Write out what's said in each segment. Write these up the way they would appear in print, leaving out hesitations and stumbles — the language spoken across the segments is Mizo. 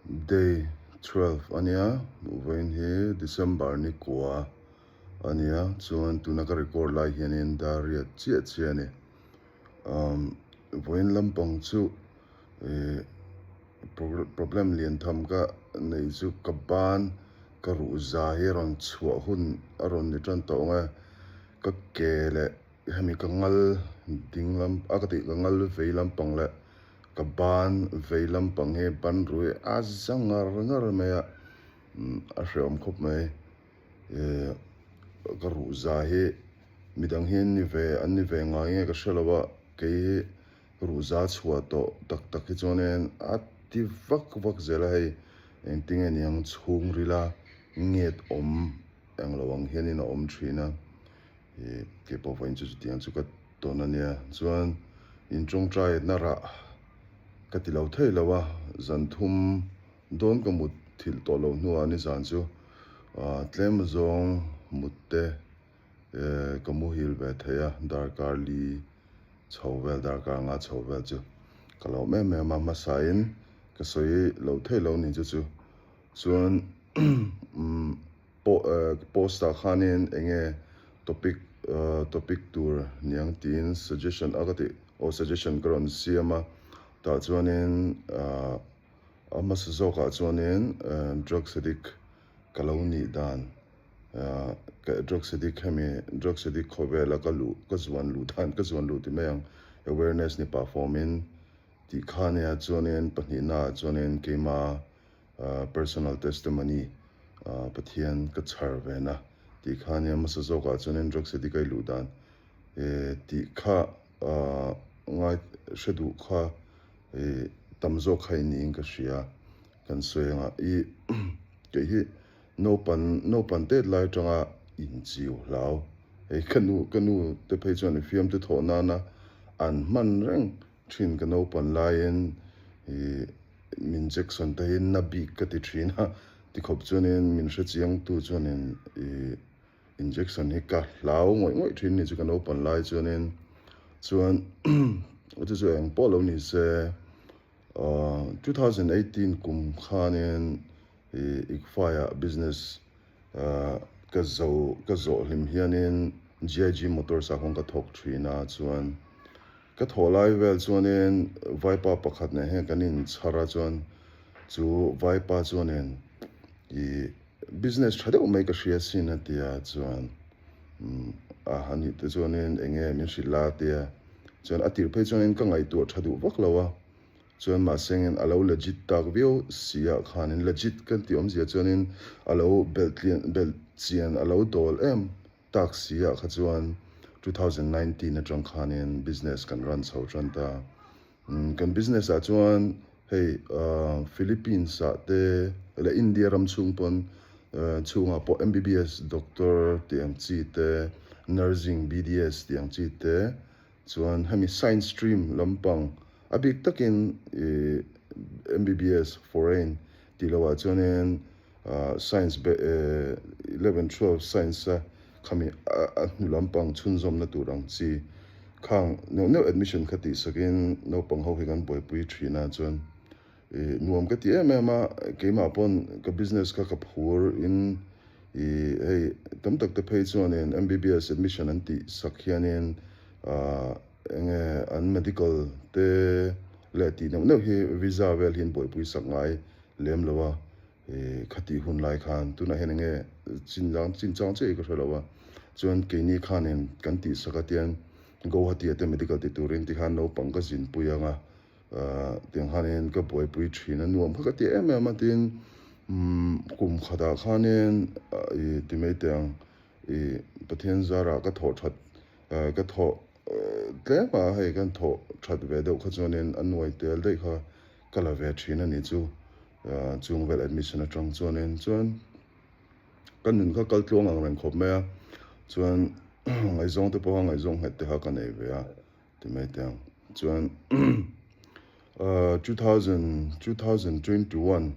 Day 12 ania, vawiin hi December ni kua ania, chuan tuna ka record lai hianin dar riat chiah chiah a ni. Umm vawiin lampang chu ih problem lian tham ka neih chu ka ban ka ruh za hi a rawn chhuah hun a rawn ni tan tawh ang e, ka ke leh hemi ka ngal ding lam a ka tih ka ngal vei lampang leh ka ban vei lampang hi ban rui a za ngar ngar mai a a hrehawm khawp mai ih ka ruh za hi midang hi an ni ve an ni ve ngai nge ka hre lo a kei hi ruh za chhuah tawh tak tak hi chuanin a ti vak vak zel a hei engtinge niang chhungrila nget awm englo ang hianin a awm thin a. Ih kei pawh vawiin chu chutiang chu ka tawn a nia. Chuan in tawngtaina rah ka ti lo thei lo a, zan thum dawn ka mut thilh tawh loh hnuah nizan chu tlem zawng mut te ka muhil ve thei a, darkar li chho vel darkar nga chho vel chu ka lo awm em em a, hmasain ka sawi lo thei lo ni chu chu chuan umm. Post ah khanin enge topic topic tur niang tiin suggestion a ka tih aw suggestion ka rawn siam a tah chuanin ah a hmasa zawkah chuanin drugs addict ka lo nih dan ah drugs addict hemi drugs addict khawvela ka luh ka zuan luh dan ka zuan luh ti mai ang awareness ni pah fawmin tih kha nia chuanin pahnihna ah chuanin keimah Personal testimony, Pathian ka chhar ve na tih kha ania hmasa zawkah chuanin drugs addict a i luh dan tih kha ngai hre duh kha tam zawk kha i niin ka hria kan sawi anga i kei hi naupan naupan tet lai atanga inchiu hlau hei ka nu ka nu te phei chuan i fiamtu thawh nana an hman reng Thin ka naupan laiin ih min Jackson te hi na bik ka ti thin a, tikhawp chuanin min hrechiangtu chuanin ih injection hi ka hlau ngawih ngawih thin ni chu ka naupan lai chuanin chuan chu chu eng pawh lo ni se ah 2018 kum khanin ih Ikfai-ah business ah ka zo ka zawh hlim hianin GIG Motors ah khawn ka thawk thin a chuan. Ka thawh lai vel chuanin vaipa pakhat nen hian kan inchhar a chuan chu vaipa chuanin ih business tha deuh mai ka hria sin a ti a chuan a anih te chuanin eng nge min hrilh la a ti a chuan a tir phei chuanin ka ngaihtuah tha duh vak lo a chuan mahse engin a lo legit tak viau si ah khanin legit kan tih awmzia chuanin a lo belh belh chian a lo dawl em Taxi ah kha chuan 2019 atang khanin business kan run chho tan ta. Kan business ah chuan hei Philippines ah te leh India ram chhung pawn chhungah pawh MBBS doctor tih ang chi te, nursing BDS tih ang chi te chuan hemi science stream lampang a bik takin MBBS foreign tih loh ah chuanin Science 11 12 science a khami a hnu lampang chhunzawmna tur ang chi khang neuh neuh admission kha tih sakin naupang ho hi kan buaipui thin a chuan ih nuam ka ti em em a keimah pawn ka business kha ka phur in ih hei tam tak te phei chuanin MBBS admission an tih sak hianin ah enge an medical te leh tih neuh neuh hi visa vel hi an buaipui sak ngai lem lo a ih khatih hun lai khan tunah hian enge chin lang chin chang chiah hi ka hre lo a chuan keini khanin kan tih sak a tiang Guwahati ah te medical ti turin tikhan naupang ka zinpui ang a ah tiang khanin ka buaipui thin a nuam kha ka ti em em a tin umm kum khatah khanin ih ti mai teh ang ih Pathian zarah ka thawh that ka thawh tlem a hei kan thawh that ve deuh kha chuanin a nuai tel daih kha ka la ve thin a ni chu chung vel admission atang chuanin chuan ka nun kha kal tluang ang reng khawp mai a chuan ngaihzawng te pawh kha ngaihzawng nghet te kha ka nei ve a ti mai teh ang chuan 2000 2021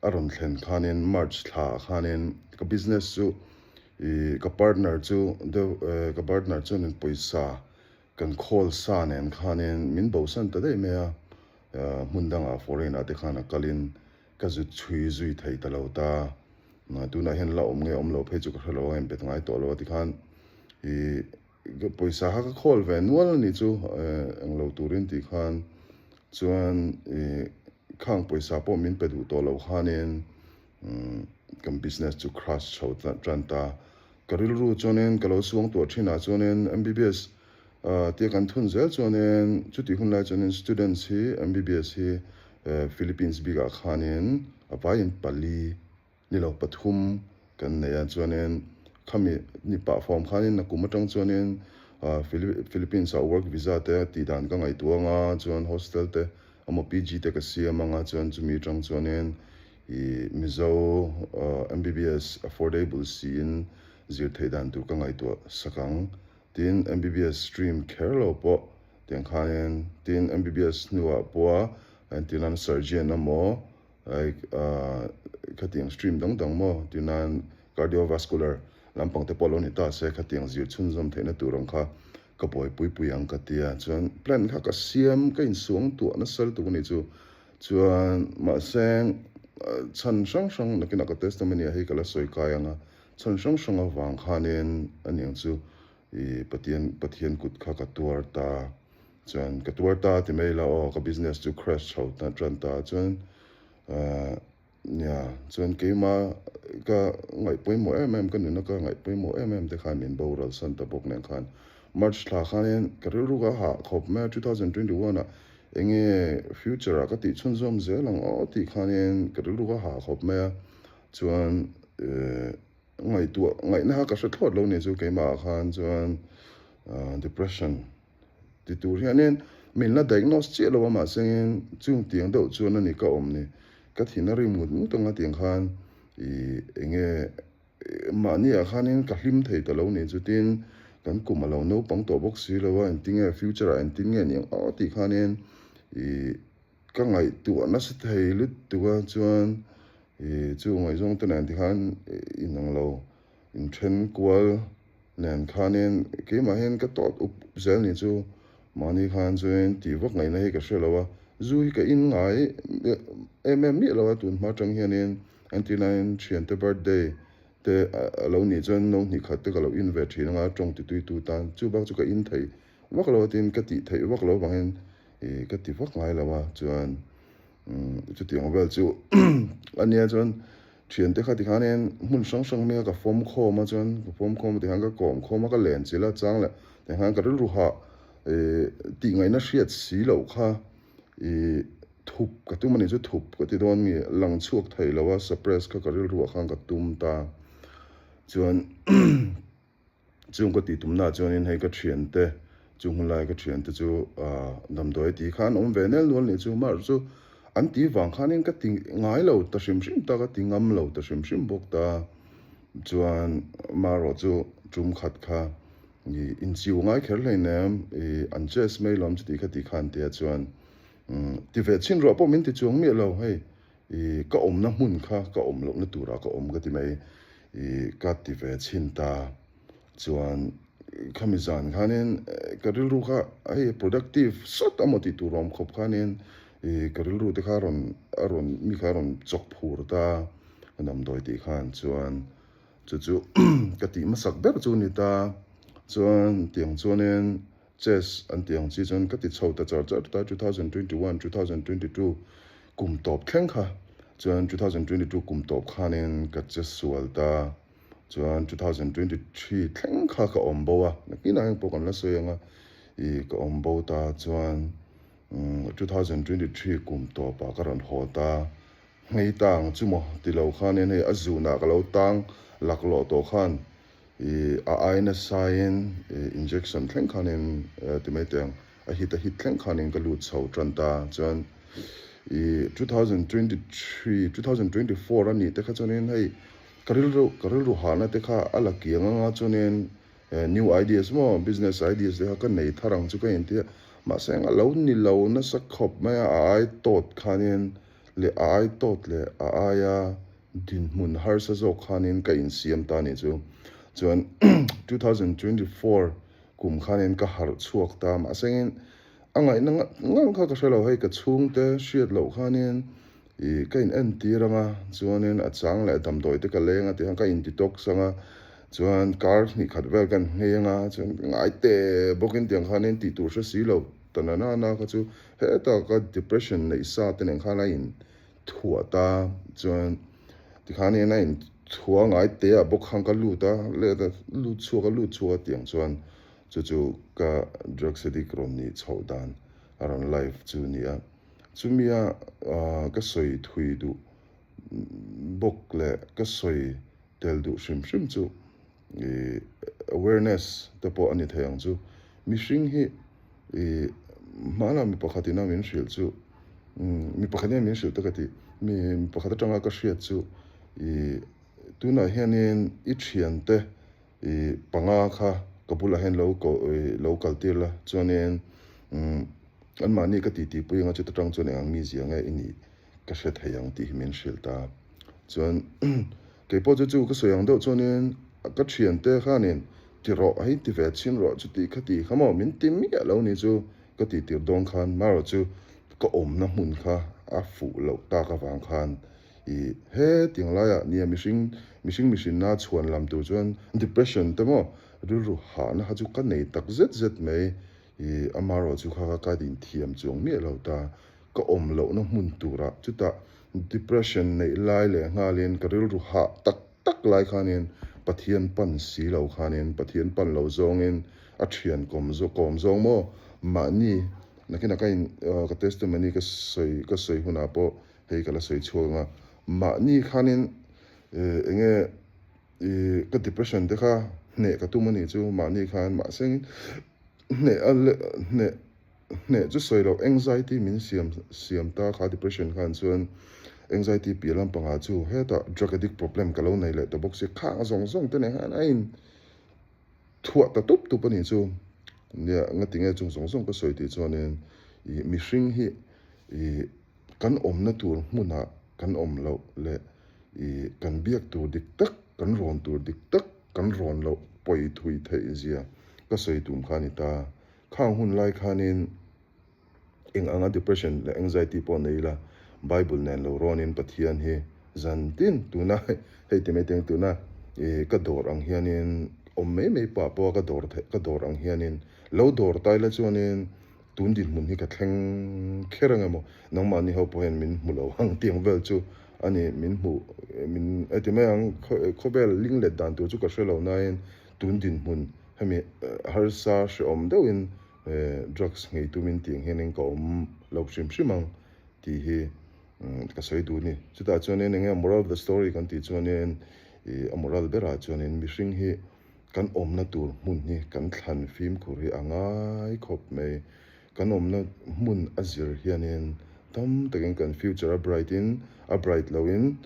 a rawn thlen khanin March thla ah khanin ka business chu ih ka partner chu deuh ka partner chuanin pawisa Kan khawl sa nen khanin min bosan ta daih mai a, hmun dangah foreign ah te khan a kalin ka zu chhui zui thei ta lo ta. Tunah hian la awm nge awm lo phei chu ka hre lo a, inbet ngai tawh lo a tikhan ih pawisa kha ka khawl ve nual a nih chu englo turin tih khan chuan ih khang pawisa pawh min pe duh tawh lo khanin kan business chu crash chho tan ta. Ka rilru chuanin ka lo suang tuah thinah chuanin MBBS tia kan thun zel chuanin chutih hun lai chuanin students hi MBBS hi Philippines bikah khanin a vaiin pali ni lo pathum kan nei a chuanin khami ni pah fawm khanin nakum atang chuanin Philippines ah work visa te tih dan ka ngaihtuah anga chuan hostel te emaw PG te ka siam anga chuan chumi atang chuanin Ih Mizo MBBS affordable siin zir theih dan tur ka ngaihtuah sak ang. Tin, MBBS stream kher lo pawh tiang khanin, tin MBBS hnuah pawha entirnan surgeon emaw like khatiang stream dang dang maw tirnan cardiovascular lampang te pawh lo ni ta se khatiang zir chhunzawm theihna tur ang kha ka buaipui pui ang ka tia. Chuan plan kha ka siam ka insuang tuah nasa lutuk a nih chu. Chuan mahse chhan hrang hrang nakinah ka testimony ah hei ka la sawi kai ang a, chhan hrang hrang avang khanin aniang chu ih Pathian Pathian kut kha ka tuar ta. Chuan ka tuar ta ti mai ila aw ka business chu crash chho ta tan ta chuan ahh nia chuan keimah ka ngaih pawimawh em em ka nuna ka ngaih pawimawh em em te khan min boral san ta bawk nen khan March thla khanin ka rilru ka hah khawp mai a 2021 ah Enge future ah ka tih chhunzawm zel ang aw tih khanin ka rilru ka hah khawp mai a, chuan ngaihtuah ngaihna kha ka hre thlawt lo ni chu keimah ah khan chuan depression ti tur hianin min la diagnose chiah lo a mahse in chung tiang deuh chuan a ni ka awm ni, ka thin a rim ngut ngut ang a tiang khan ih enge Mahniah khanin ka hlim thei ta lo ni chutin kan kum a lo naupang tawh bawk si lo a, engtin nge future ah engtin nge ni ang aw tih khanin ih ka ngaihtuah nasa thei lutuk a chuan ih chu ngaihzawng te nen tikhan inang lo inthen kual nen khanin keimah hian ka tawt up zel ni chu mahni khan chuan tih vak ngaihna hi ka hre lo a, zu hi ka in ngai em em miah lo a tun hma atang hianin Entirnain thiante birthday te a lo nih chuan no hnih khat te ka lo in ve thin anga tawng ti tui tu tan chu bak chu ka in thei vak lo a tin ka tih theih vak lo vangin ih ka ti vak ngai lo a chuan chutiang vel chu a nia chuan thiante kha tikhanin hmun hrang hrang hming a ka fawm khawm a chuan ka fawm khawm a tikhan ka kawm khawm a ka len chilh a chang leh tikhan ka rilru hah ih tih ngaihna hriat si loh kha ih. Thup ka tum a nih chu thup ka ti dawn nge lang chhuak thei lo a suppress kha ka rilru ah khan ka tum ta chuan chung ka tih tumna ah chuanin hei ka thiante chung hun lai ka thiante chu ah damdawi tih khan awm ve nel nual nih chu mar chu an tih vang khanin ka ti ngai lo ta hrim hrim ta ka ti ngam lo ta hrim hrim bawk ta chuan marawh chu tum khat kha ih inchiu ngai kher hleinem ih an chest mai lawm chuti kha tih khan tia chuan. Ti ve chhin ruah pawh min ti chuang miah lo hei ih ka awmna hmun kha ka awm lohna turah ka awm ka ti mai ih ka ti ve chhin ta chuan khami zan khanin ka rilru kha hei productive sawt amaw tih tur awm khawp khanin ih ka rilru te kha rawn a rawn mi kha a rawn chawk phur ta ka damdawi tih khan chuan chu chu ka tih hmasak ber chu a ni ta chuan tiang chuanin. Chess an tih ang chi chuan ka ti chho ta char char ta, 2021, 2022 kum tawp thleng kha chuan 2022 kum tawp khanin ka che sual ta, chuan 2023 thleng kha ka awm bo a, nakinah heng pawh kan la sawi ang a, ih ka awm bo ta chuan 2023 kum tawpah ka rawn haw ta, nghei ta ang chu maw ti lo khanin hei a zunah ka lo tang laklawh tawh khan I a ai nasaiin injection thleng khanin ti mai teh ang, a hit a hit thleng khanin ka lut chho tan ta. Chuan i 2023, 2024 a nih te kha chuanin hei ka rilru ka rilru hahna te kha a la kiang anga chuanin new ideas maw business ideas te kha ka nei thar ang chu ka inti a, mahse a lo ni lo nasa khawp mai a, a ai tawt khanin leh a ai tawt leh a aia Dinhmun harsa zawk khanin ka insiam ta nih chu. Chuan 2024 kum khanin ka harh chhuak ta mahse in a ngaihna ngang kha ka hre lo hei ka chhungte hriat loh khanin Ih ka in entir anga chuanin a chang leh damdawi te ka leng a tih khan ka in detox anga chuan kar hnih khat vel ka in nghei anga chuan ngai teh bawkin tiang khanin tih tur hre si lo ta na na na kha chu hetah ka depression neih sa te nen khan a in thuah ta chuan tikhanin a in thuah ngai teh ah bawk khan ka lut a let a lut chhuak a lut chhuak a tiang chuan chu chu ka drugs addict rawn nih chhoh dan a rawn live chu a ni a. Chumia ka sawi thui duh bawk leh ka sawi tel duh hrim hrim chu ih awareness te pawh a ni thei ang chu. Mihring hi ih hmanah mi pakhat ina min hrilh chu mi pakhat ina min hrilh te ka ti mi pakhat atanga ka hriat chu ih tunah hianin i thiante I panga kha ka bulah hian lo ko lo kal tir la chuanin umm anmahni ka titi pui anga chuta tang chuan eng ang mizia nge i nih ka hre thei ang tih hi min hrilh ta. Chuan keipawh chu chu ka sawi ang deuh chuanin ka thiante khanin ti rawh hei ti ve chhin rawh chuti kha ti kha maw min ti miah lo ni chu ka ti tir dawn khan marawh chu ka awmna hmun kha a fuh loh tak avang khan I he tiang laiah nia mihring mihring mihrinna chhuan lam tur chuan depression te maw rilru hahna kha chu ka nei tak zet zet mai. I amaherawh chu kha ka inthiam chuang miah lo ta. Ka awm lohna hmun turah chutah depression neih lai leh nghalin ka rilru hah tak tak lai khanin Pathian pan si lo khanin Pathian pan lo zawngin a thian kawm kawm zawng maw mahni nakinah ka in ka testimony ka sawi ka sawi hunah pawh Hei ka la sawi chhuak ang a, mahni khanin eng nge ka depression te kha hneh ka tum a nih chu mahni khan mahse hneh a hneh hneh chu sawi loh anxiety min siam siam ta kha depression khan chuan anxiety piah lampangah chu hetah drug addict problem ka lo nei leh ta bawk si khang zawng zawng te nen khan a in thuah ta tup tup a nih chu nia ngatinge chung zawng zawng ka sawi tih chuanin ih mihring hi ih. Kan awmna tur hmunah kan awm loh leh i kan biak tur dik tak, kan rawn tur dik tak kan rawn loh pawi thui theih zia ka sawi tum kha a ni ta. Khang hun lai khanin eng anga depression leh anxiety pawh nei ila Bible nen lo rawnin Pathian hi zan tin tuna hei ti mai teng tuna i ka dawr ang hianin awm mai mai pah pawha ka dawr theih ka dawr ang hianin lo dawr ta ila chuanin Tun dinhmun hi ka thleng kher ang emaw, nangmahni ho pawh hian min hmu lo ang tih ang vel chu a ni, min hmu min heti mai ang khawvel ling let dan tur chu ka hre lo nain tun dinhmun hemi harsa hrehawm deuhin drugs nghei tumin tih ang hianin ka awm lo hrim hrim ang tih hi ka sawi duh a ni. Chutah chuanin eng nge moral of the story kan tih chuanin ih a moral berah chuanin mihring hi Kan awmna tur hmun hi kan thlan fimkhur hi a ngai khawp mai. Kan awmna hmun a zir hianin tam takin kan future a bright in a bright loin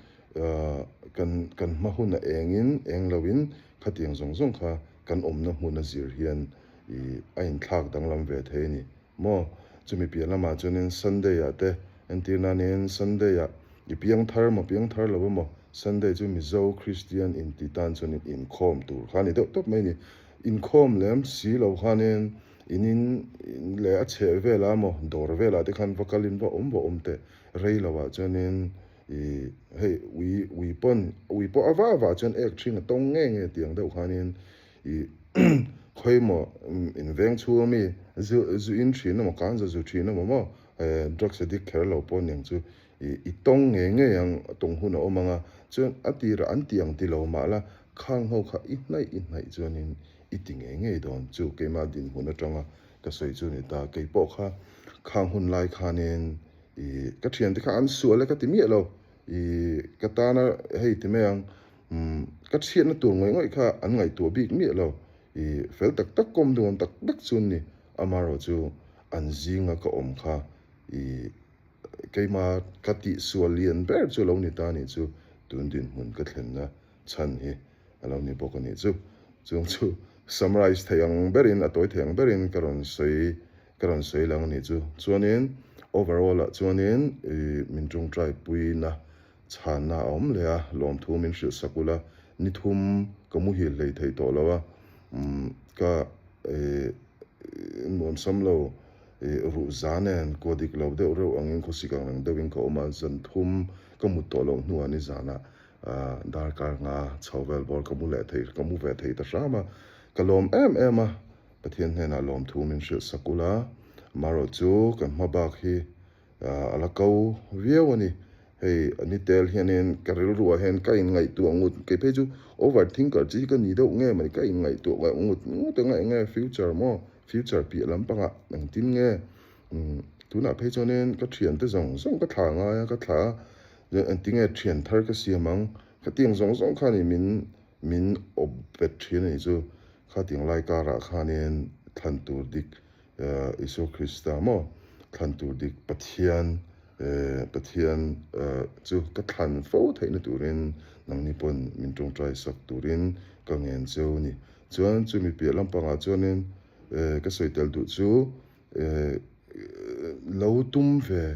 kan kan hma hun a engin eng loin khatiang zawng zawng kha kan awmna hmun a zir hian ih a inthlak danglam ve thei a ni. Maw? Chumi piah lamah chuanin Sunday ah te entir nanin Sunday ah i piang thar maw piang thar lo emaw Sunday chu Mizo Kristian inti tan chuanin inkhawm tur kha a ni deuh tawp mai a ni. Inkhawm lem si lo khanin in in leh a chheh velah emaw dawr velah te khan va kalin va awm va awm teh rei lo ah chuanin i hei ui ui pawn ui pawh a vah vah chuan ek ṭhing a tawng nge nge tih ang deuh khanin I khawimaw in veng chhung ami zu zu in thin emaw kan za zu thin emaw maw drugs addict kher lo pawh aniang chu i i tawng ngei ngei ang tawng hun a awm ang a chuan a tirah an ti ang ti lo mah la khang ho kha i hnaih i hnaih chuanin i ti ngei ngei dawn chu keimah dinhmun atanga ka sawi chu a ni ta kei pawh kha khang hun lai khanin i ka thiante kha an sual e ka ti miah lo i ka tana hei ti mai ang Umm, ka chhiatna tur ngawih ngawih kha an ngaihtuah bik miah lo. I fel tak tak kawm duam tak tak chu an ni. Amaherawh chu an zinga ka awm kha i keima ka tihsual lian ber chu a lo ni ta anih chu tun dinhmun ka thlenna chhan hi a lo ni bawk anih chu. Chung chu summarise thei ang berin, a tawi thei ang berin ka rawn sawi ka rawn sawi lang anih chu. Chuanin overall ah chuanin i min tawngtai puina Chhanna a awm leh a, lawmthu min hrilh sak ula, ni thum ka muhil hlei thei tawh lo a, umm ka eh nuamsam lo Ih ruh za nen kua dik lo deuh reuh angin khawsik ang reng deuhin ka awm a, zan thum ka mut tawh loh hnuah nizanah darkar nga chho vel bawr ka mu leh thei ka mu ve thei ta hram a, ka lawm em em a, Pathian hnenah lawmthu min hrilh sak ula, amaherawhchu kan hma bak hi A la ko viau a ni. Hei a ni tel hianin ka rilruah hian ka inngaihtuah ngut, kei phei chu over thinker chi hi ka ni deuh nge mai, ka inngaihtuah ngut ngut anga eng nge future maw, future piah lampangah engtin nge tunah phei chuanin ka thiante zawng zawng ka thla ngai a, ka thla a, engtinge thian thar ka siam ang, khatiang zawng zawng khanin min min awp bet thin a nih chu, khatiang lai karah khanin thlan tur dik Isua Krista maw thlan tur dik Pathian Pathian chu ka thlan fo theihna turin nangni pawn min tawngtai sak turin ka ngen cheu ni. Chuan chumi piah lampangah chuanin ka sawi tel duh chu lo tum ve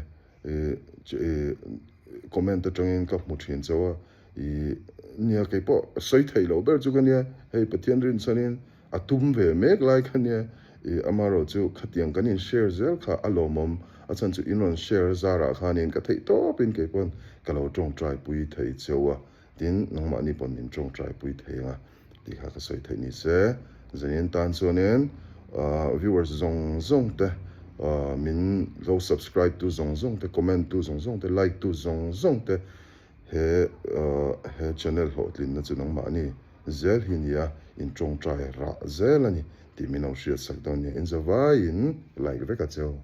comment atangin ka hmu thin chauh a, ih nia kei pawh sawi theih loh ber chu ka nia, hei Pathian rinchhanin a tum ve mek lai kha nia, ih amaherawh chu khatiang kan in share zel kha a lawmawm, a chhan chu in rawn share zarah khanin ka theih tawpin kei pawn ka lo tawngtai pui thei cheu a, tin nangmahni pawn min tawngtai pui thei ang a. Tih kha ka sawi theih ni se, zanin tan chuanin viewers zawng zawng te, min lo subscribe tu zawng zawng te, comment tu zawng zawng te, like tu zawng zawng te he he channel hlawhtlinna chu nangmahni zel hi nia in tawngtai rah zel a ni tih min lo hriatsak dawn nia. Inzavaiin like vek a cheu.